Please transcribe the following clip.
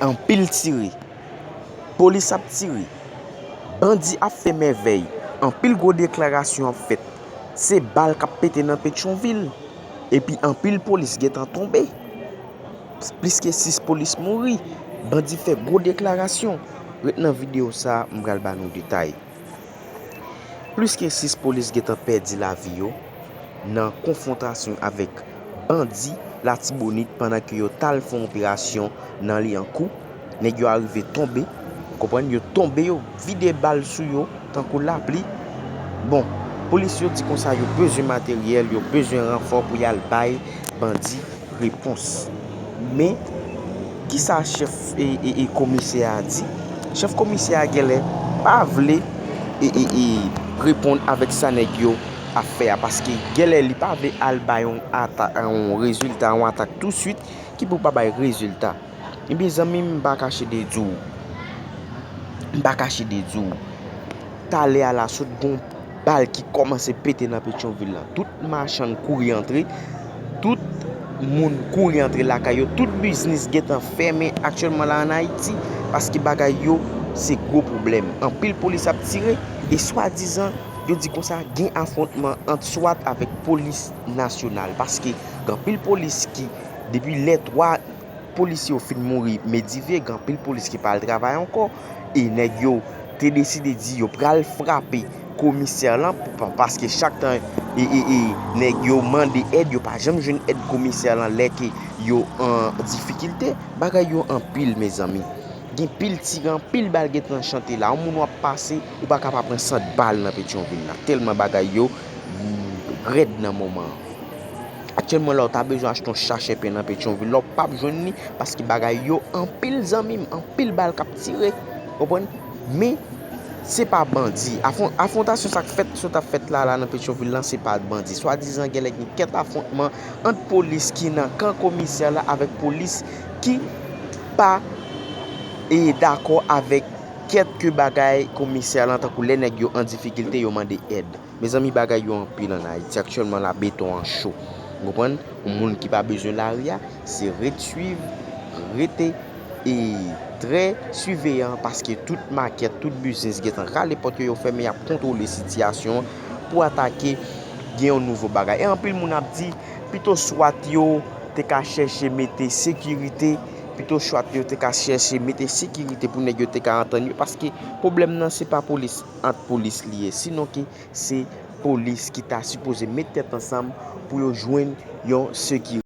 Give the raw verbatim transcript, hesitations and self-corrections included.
Anpil tire. Polis ap tire. Bandi ap fè mèvèy. Anpil gwo deklarasyon ap fèt. Se bal k ap pete nan Petyonvil. Epi anpil polis gentan tonbe. Plis ke sis polis mouri. Bandi fè gwo deklarasyon. Ret nan videyo sa a, m pral ba nou detay. Plis ke sis polis gentan pèdi lavi yo nan konfwontasyon avèk bandi Latibonit pandan ke yo t al fè yon operasyon nan Lyankou. Nèg yo arive tonbe, konprann, yo tonbe, yo vide bal sou yo tankou lapli. Bon, polis yo di konsa yo bezwen materyèl, yo bezwen ranfò pou y al bay bandi repons. Men, kisa chèf e, e, e komisè a di? Chèf komisè a genlè pa vle e, e, e, reponn avèk sa nèg yo ap fè a, paske genlè li pa vle al bay yon ata-, yon rezilta, yon atak touswit ki pou pa bay rezilta. Ebyen, zanmi m, m pa kache de di w. M pa kache de di w. Talè a la, sot gon bal ki kòmanse pete nan Petyonvil la. Tout machann kouri antre. Tout moun kouri antre lakay yo. Tout biznis gentan fèmen aktyèlman la ann Ayiti, paske bagay yo se gwo pwoblèm. Anpil polis ap tire, e swadizan, yo di konsa, gen afwontman ant swat avèk polis nasyonal, paske gen anpil polis ki, depi lè twa polisye yo fin mouri Medivye, gen anpil polis ki pa al travay ankò. E nèg yo te deside di yo pral frape komisè lan, pou, pa-, paske chak tan e, e, e, nèg yo mande èd, yo pa janm jwenn èd komisè lan lè ke yo an difikilte. Bagay yo anpil, mezanmi. Gen pil tire, anpil bal gentan chante la. Yon moun w ap pase, ou pa ka pa pran sant bal nan Petyonvil la. Tèlman bagay yo, mm, rèd nan moman an. Aktyèlman la, w ta bezwen achte yon sachè pen nan Petyonvil la, w p ap jwenn li, paske bagay yo anpil, zanmi m, anpil bal k ap tire. Konprann? Men, se pa bandi. Afwon-, afwontasyon sa k fèt, sa t ap fèt la, la nan Petyonvil lan, se pa bandi. Swadizan genlè gen kèk afwontman ant polis ki nan kan komisè la avèk polis ki pa, e, dakò avèk kèk bagay komisè lan, tankou lè nèg yo an difikilte, yo mande èd. Mezanmi, bagay yo anpil ann Ayiti. Aktyèlman la, beton an cho. Ou konprann? Yon moun ki pa bezwen lari a, se ret swiv, rete e trè siveyan, paske tout makèt, tout biznis gentan rale pòt yo, yo fèmen, y ap kontwole sitiyasyon an pou atake, gen yon nouvo bagay. E anpil moun ap di, pito swat yo te ka chèche mete sekirite, pito swat yo te ka chèche mete sekirite pou nèg yo te ka antann yo, paske pwoblèm nan se pa polis ant polis li ye, sinon ke se polis ki ta sipoze met tèt ansanm pou yo jwenn yon sekirite.